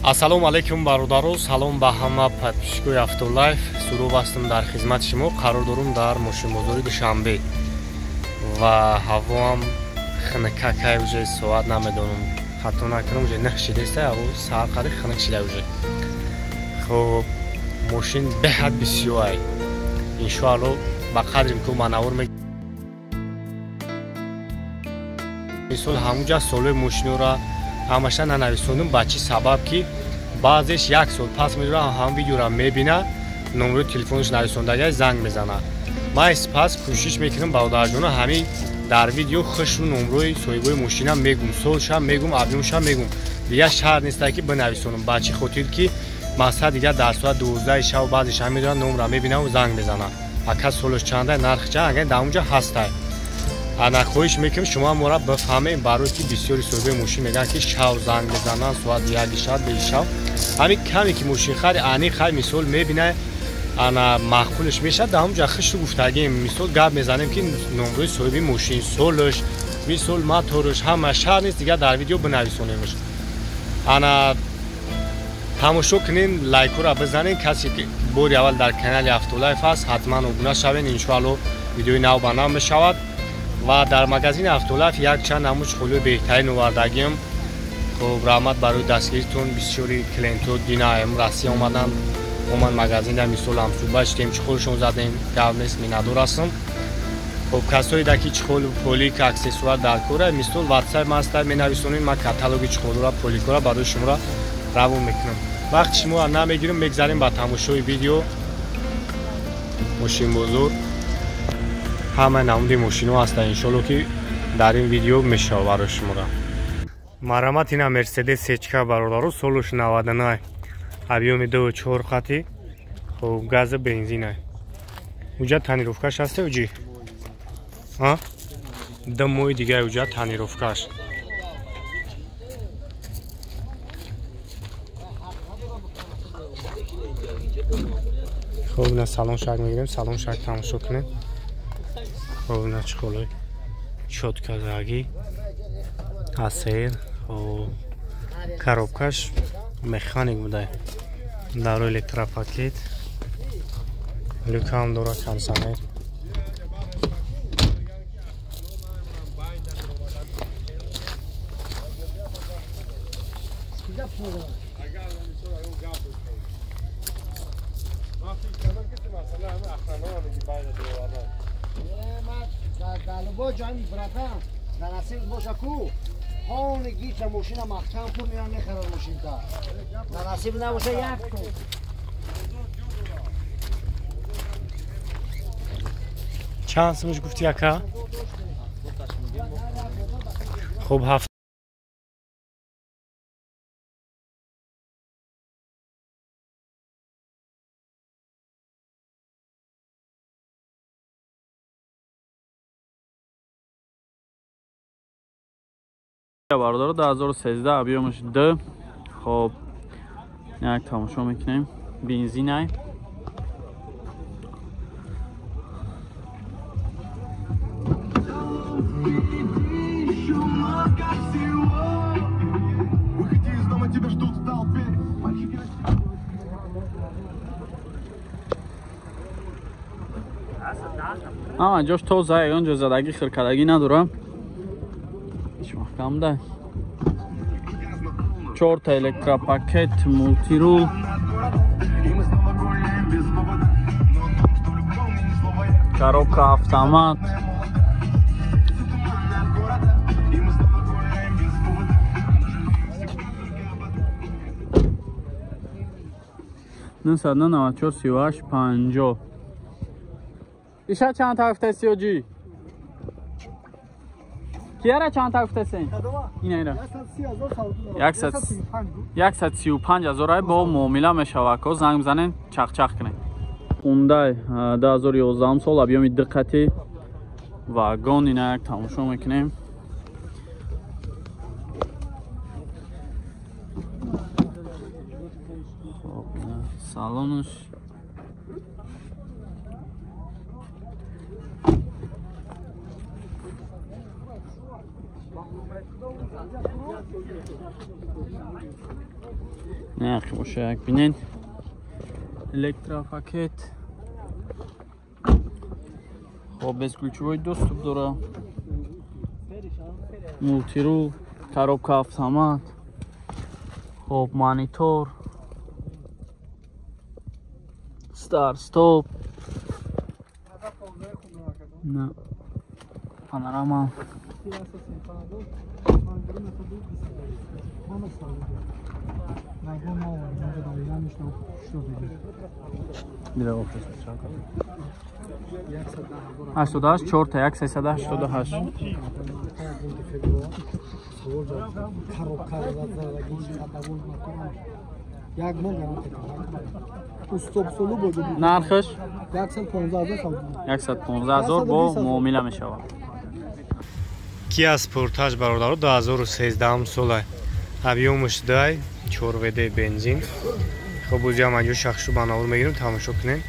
Ассалому алайкум бародаро, салом ба ҳама подписчикои Автолайф. Суров ҳастам дар хизмати шумо. Қарор дорум дар мошинбозори Душанбе ва ҳавоам хунукакай, уже соат намедонам, хато накунам, уже 9 шидеста, ҳаво саҳар қариб хунук шида уже. Хоб, мошин беҳад бисёрай. Иншоалло ба қадри имкон манавор мисол ҳамуҷа солои мошинора ҳамаша нанависондум. Ба чӣ сабаб ки баъзеш як сол пас медора, ҳам видеора мебина, номерои телефонаш нависондагиаш, занг мезана. Ман пас кӯшиш мекунам, бародарҷона, ҳамин дар видео хушру номрои соҳибои мошина мегум, солшам мегум, объёмшам мегум. Дигар шарт неста ки бинависонам. Ба чӣ хотир ки мақсад дигар дар соат 12 шаб баъзеш ҳам медорад, номра мебинаву занг мезана. Ака солаш чанда, нарх чанд, агар дар онҷа ҳастай. Ана хоҳиш мекунем шумо мора бифаҳмем, барои ки бисёри соҳибои мошин мегӯянд ки шав занг мезананд, соат 1 шаб, 2 шаб. Ҳамин каме ки мошин хари ани хай мисол мебинай, ана маъқулш мешавад, дар ҳамҷа хишу гуфтагим мисол гап мезанем ки номрои соҳиби мошин, солаш, мисол мотораш, ҳама шар нест дигар дар видео бинависонемш. Ана тамошо кунен, лайкҳоро бизанен. Касе ки бори аввал дар канали Автолайф аст, ҳатман обуна шавен. Иншоалло видеои нав ба нав мешавад. Ва дар магазини Автолайф якчанд намуд чуқулиҳои беҳтарин овардагим. Хоб, раҳмат барои дастгиритон. Бисёри клиентҳо дина Россия омаданд, омад магазинда мисол ҳамсӯҳбат шудем, чуқулшон задем, гап нест, миннатдор ҳастам. Хоб, касое да ки чуқул, полик, аксессуар дар кора, мисол ватсап маста менависонед, ман каталоги чуқулро, поликора барои шуморо равон мекунам. Вақти шуморо намегирем, мегзарем ба тамошои видео. Мошинбозор ҳама намуди мошино ҳастанд, иншоалло ки дар ин видео мешавад барои шуморо. Марамат ина Мерседес Сечка бародаро, солуш 99, объёми 2.4 хати, хоб, газа бензина. Уҷа тонировкаш ҳаст уҷи? А? 2 моҳи дига уҷа тонировкаш. Хоб, ина салон шак мегирем, салон шак тамошо кунем. Хоб, ина чиқолой чётказаги асер. Хоб, коробкаш механик буда, дар электропакет, люкам дора, кондиционер. Чанд сумаш гуфти ака? Хоб, 7 бародаро 2013 объёмаш 2. Хоб, як тамошо мекунем. Бензинай. Ама ҷош тоза, ягон ҷо задагӣ хиркадагӣ надорам. Ҳеч маҳкам да. 4 та электропакет, мултирул. Коробка автомат. Нӯҳсад 94 38 50. Иша чанд та гуфтаси оҷӣ? Кияра чанд та гуфтасен? Ина ира. 135 ҳазор бо муомила мешавад. Ко занг бизанен, чақчақ кунед. Хундай 2011 сол, объёми 2 қати вагон. Ина як тамошо мекунем. Хоб, салонаш Нархи боша як бинен. Электропакет. Хоб бесключевой доступ дора. Мултирул, коробка автомат. Хоб монитор. Старт стоп. На панорама. Ҳаштоду ҳашт, чорта як, сесаду ҳаштоду ҳашт. Нархаш 115,000 бо муомила мешавад. Kia Sportage бародаро 2013 сола. Объёмаш дай 4 ВД бензин. Хоб бозиам анҷо шахшу ба навор мегирем, тамошо кунем.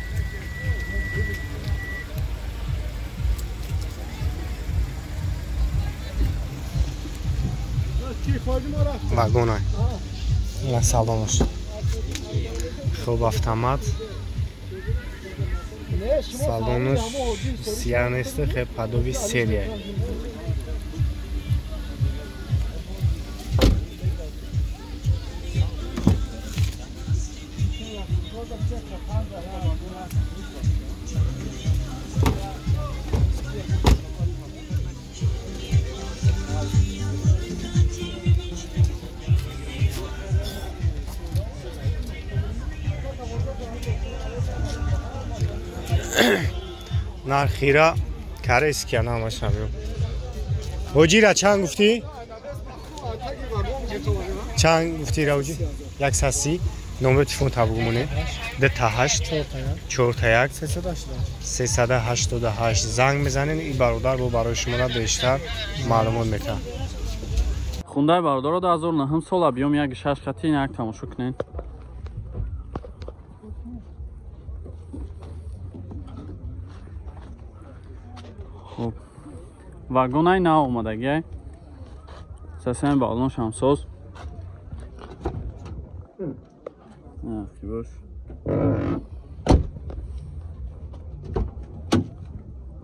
Вагона. На салонаш. Хоб автомат. Салонаш сия нест, хеб падови серия. Нархира кареския намашам. Ҳоҷира чанд гуфтӣ? Чанд гуфтӣ ҳоҷи? 130. Номер телефон табугумоне. 28 41 388 занг мезанед, ин бародар бо барои шумо бештар маълумот метаҳад. Хундай бародаро 2009 сол объём 1.6 хати як тамошо кунед. Хоб вагонай нав омадагиай. Сасами баллон шамсоз. Бош.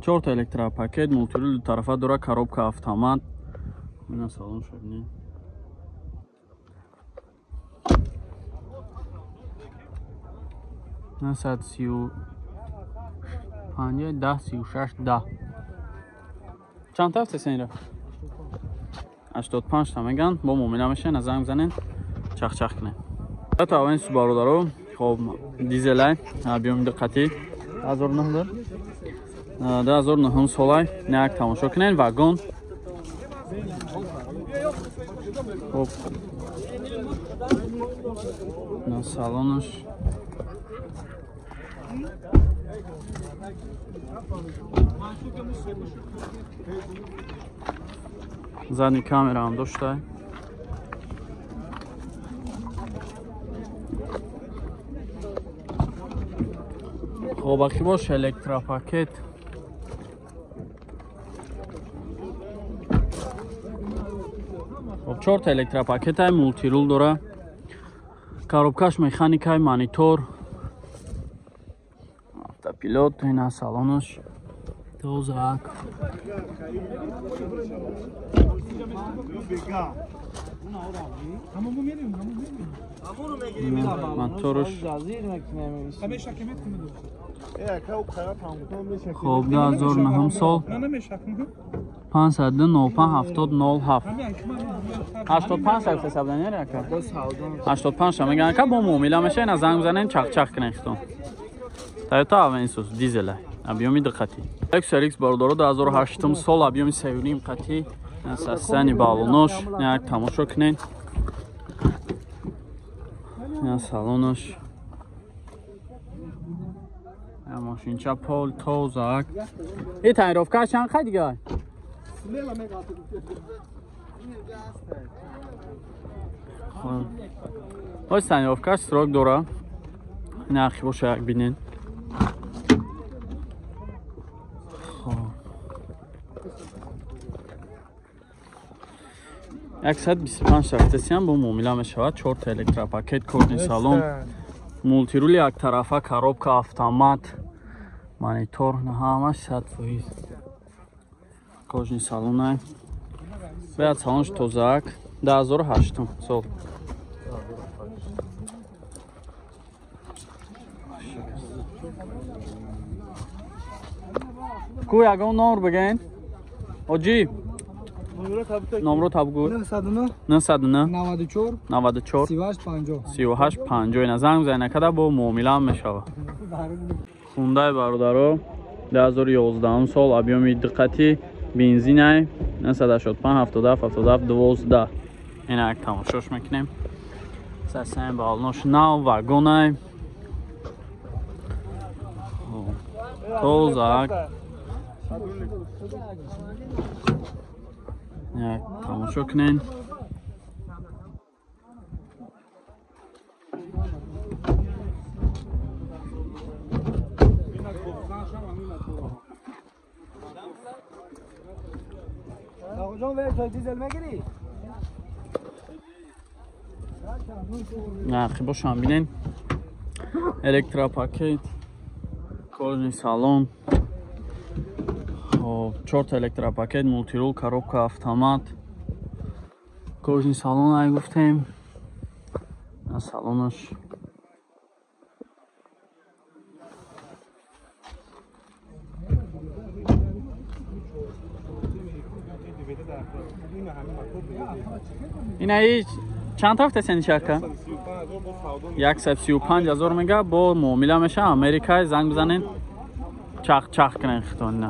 Чорта электропакет, мултирул тарафа дора, коробка автомат. Ина салон шабни. На сад сию панҷ, даҳ, сию шаш, даҳ. Чанд тафт сенра? 85 та меган, бо муомила мешавед, занг занед, чах-чах кунед. Та аввалин су бародаро, хоб дизелай, объём диққати 2009 солай, як тамошо кунед, вагон. Хоб на салонаш. Задний камера ҳам доштай. Хоб ақи бош электропакет. Хоб чорта электропакетай, мултирул дора. Коробкаш механикай, монитор, автопилот, ина салонаш. Тозак. Моторш. Хоб 2009 сол. 595 70 07. 85 сад ҳисоб ака. 85 меган ака бо муомила мешавед, на занг бизанед, чах-чах кунед хитон. Toyota Avensis дизелай. Объёми диққати. Lexus RX бародаро 2008 сол объёми 3.5 қати. Састани балонош, як тамошо кунед. Я салонош. Я мошинча пол тозак. И тайровка чанд қад дига? Ой тайровка срок дора. Нархи боша як бинед. 125 тафтесиам бо муомила мешавад. 4 та электропакет, кожни салон, мултирули яктарафа, коробка автомат, монитор, ҳамаш 100%. Кожни салонай. Баъд салонш тозаак. 2008 сол. Ку ягон номр бигӯен? Оҷи? Номро табгӯ. 909 909 94 94 38 50 38 50. Ина занг бизанед, накарда бо муомила ҳам мешавад. Хундай бародаро 2011 сол, объёми диққати бензинай 985 77 77 12. Ина як тамошош мекунем. Сасаем балнош нав вагонай. Тозак. Як тамошо кунен. Нархи бошам бинен. Электропакет, кожни салон, 4 та электропакет, мултирул, коробка автомат, кожни салон ай гуфтем. Салонаш ина чанд тафта сени шака? 135 000 мега бо муомила меша. Америкай занг бизанен, чах чах кунен хитон.